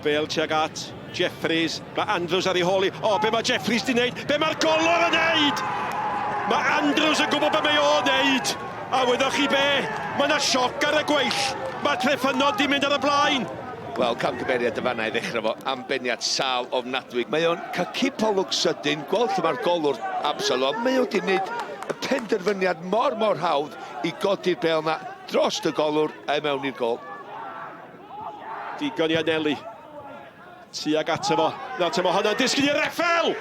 Bale tuag at Jeffries. Mae Andrews ar ei hôl hi. O, be mae Jeffries di wneud? Be mae'r golwr yn wneud? Mae Andrews yn gwybod be mae o'n wneud. A wyddoch chi be? Mae yna sioc ar y gweill. Mae Treffynnon di mynd ar y blaen. Wel, camgymeriad y fanna i ddechrau fo, ambeniad sâl ofnadwy. Mae o'n cael cipolwg sydyn, gweld lle mae'r golwr Absalom. Mae o wedi gwneud y penderfyniad mor, mor hawdd i godi'r bêl 'na dros y golwr a i mewn i'r gôl. Digon i anelu tuag ato fo. Nawr te, mae honna'n disgyn i'r Eiffel!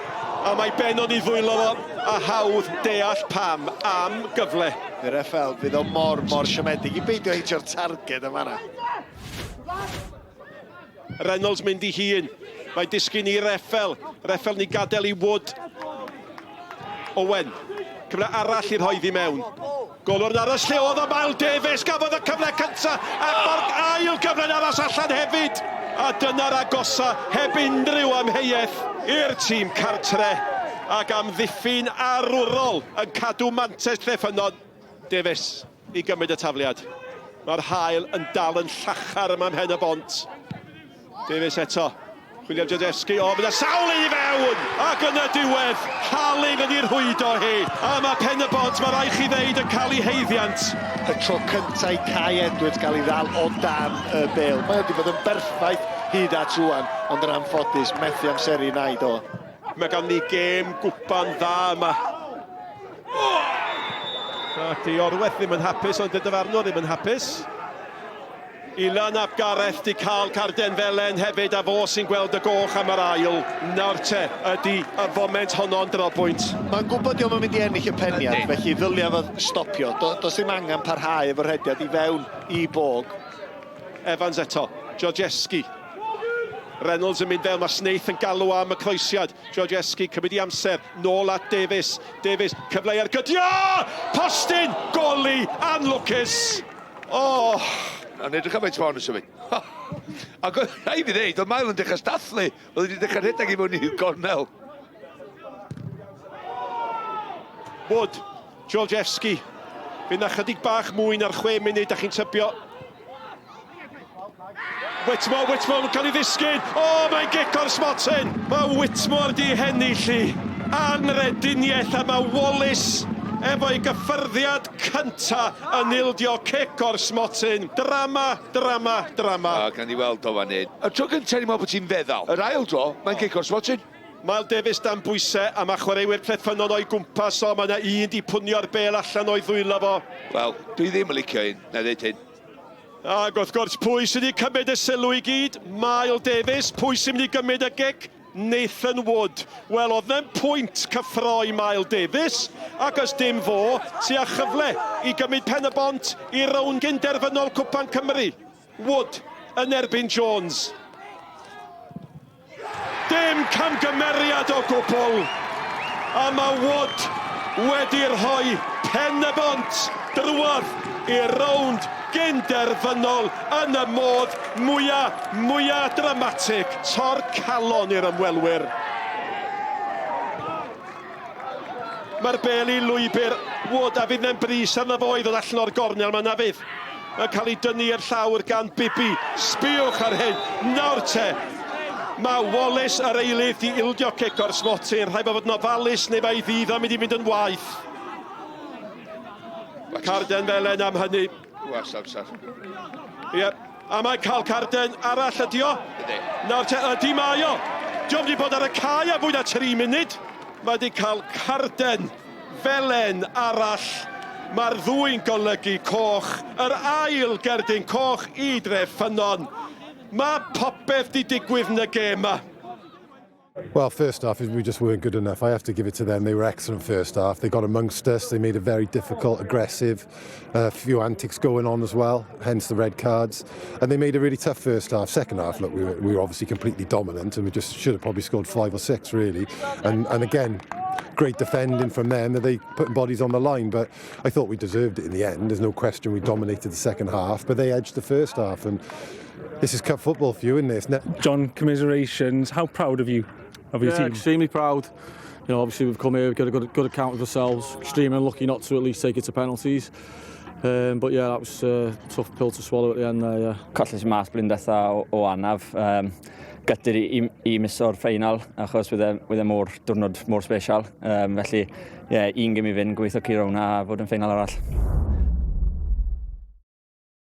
A mae ben o'n ei ddwylo fo, a hawdd deall pam, am gyfle. Yr Eiffel, fydd o mor, mor siomedig i beidio hitio'r targed yn fanna. Reynolds mynd i hun. Mae'n disgyn i'r Eiffel. Yr Eiffel ni gadael i Wood. Owen. Cyfle arall i rhoi ddi mewn. Golwr yn aros lle oedd o Mael Davies gafodd y cyfle cynta ac mae'r ail gyfle'n aros allan hefyd. A dyna'r agosa heb unrhyw amheuaeth i'r tîm cartre ac amddiffyn arwrol yn cadw mantais Treffynnon. Davies i gymryd y tafliad. Mae'r haul yn dal yn llachar yma ym Mhen-y-bont. Davies eto. Chwilio am Jodewski. O, mae 'na sawl un i fewn! Ac yn y diwedd, Harling yn ei rhwydo hi. A mae Pen-y-bont, mae rhaid chi ddeud, yn cael ei haeddiant. Y tro cyntaf i Kai Edwards gael ei ddal o dan y bêl. Mae o wedi bod yn berffaith hyd at rŵan, ond yn anffodus, methu amseru naid o. Mae gan ni gêm gwpan dda yma. Ac di Orweth ddim yn hapus, ond y dyfarnwr ddim yn hapus. Ilan ap Gareth 'di cael carden felen hefyd a fo sy'n gweld y goch am yr ail. Nawr te, ydi y foment honno'n drobwynt? Mae'n gwybod dio'm yn mynd i ennill y peniad, felly ddylia fo stopio. Do, does ddim angen parhau efo'r rhediad i fewn i bog. Evans eto, Georgievski. Reynolds yn mynd fewn, mae Snaith yn galw am y croesiad. Georgievski cymryd i amser, nôl at Davies. Davies, cyfle i ergydio! Postyn! Goli! Anlwcus! O! A'n edrych am faint mae hon yn symud. Ac oedd rhaid fi ddeud, oedd Mael yn dechrau stathlu. Oedd wedi dechrau rhedeg i mewn i'r gornel. Wood, Georgievski. Fydd na chydig bach mwy na'r chwe munud, da chi'n tybio. Whitmore, Whitmore yn cael ei ddisgyn. O, mae'n gic o'r smotyn. Mae Whitmore di hennill hi. Anghrediniaeth a mae Wallace efo'i gyffyrddiad cynta yn ildio cic o'r smotyn. Drama, drama, drama. A gawn ni weld o fan hyn. Y tro gyntaf ni'n meddwl bod ti'n feddal. Yr ail dro, mae'n gic o'r smotyn. Mael Davies dan bwysau a mae chwaraewyr Pletffynnon o'i gwmpas o. Mae yna un di pwnio'r bêl allan o'i ddwylo fo. Wel, dwi ddim yn licio hyn, na i ddeud hyn. Ac wrth gwrs, pwy sydd wedi cymryd y sylw i gyd? Mael Davies. Pwy sy'n mynd i gymryd y gic? Nathan Wood. Wel, oedd na'n pwynt cyffroi Mael Davies, ac os dim fo, sy â chyfle i gymryd Pen-y-bont i rownd gyn-derfynol Cwpan Cymru. Wood yn erbyn Jones. Dim camgymeriad o gwbl, a mae Wood wedi rhoi Pen-y-bont drwodd i'r rownd gyn-derfynol yn y modd mwya, mwya dramatig. Tor calon i'r ymwelwyr. Mae'r bêl i lwybr Wood a fydd na'n bris arno fo i ddod allan o'r gornel ma na fydd. Mae'n cael ei dynnu i'r llawr gan Bibby. Sbiwch ar hyn. Nawr te. Mae Wallace yr eilydd di ildio cic o'r smotyn. Rhaid bod yn ofalus neu mae ei ddydd o'n mynd i fynd yn waeth. Carden felen am hynny. Was amser. Ie. A mae'n cael carden arall ydi o? Ydy. Nawr te, ydy mae o. Diolch wedi bod ar y cae am fwy na 3 munud. Mae wedi cael carden felen arall. Mae'r ddwy'n golygu coch. Yr ail gerdyn coch i Dreffynnon. Mae popeth di digwydd yn y gêm 'ma. Well, first half, we just weren't good enough. I have to give it to them. They were excellent first half. They got amongst us. They made it very difficult, aggressive. A few antics going on as well, hence the red cards. And they made a really tough first half. Second half, look, we were, we were obviously completely dominant and we just should have probably scored five or six, really. And, and again, great defending from them that they put bodies on the line. But I thought we deserved it in the end. There's no question we dominated the second half, but they edged the first half. And this is cup football for you, isn't it? John, commiserations. How proud of you, of your yeah, team? Extremely proud. You know, obviously we've come here, we've got a good, good account of ourselves. Extremely unlucky not to at least take it to penalties. Um, but yeah, that was a tough pill to swallow at the end there, yeah. Colles mas blwyddyn diwetha o, o anaf. Um, Gutted i miso'r ffeinal, achos wydde mor diwrnod mor special. Felly, ie, yeah, un gêm i fynd, gobeithio curo hwnna a fod yn ffeinal arall.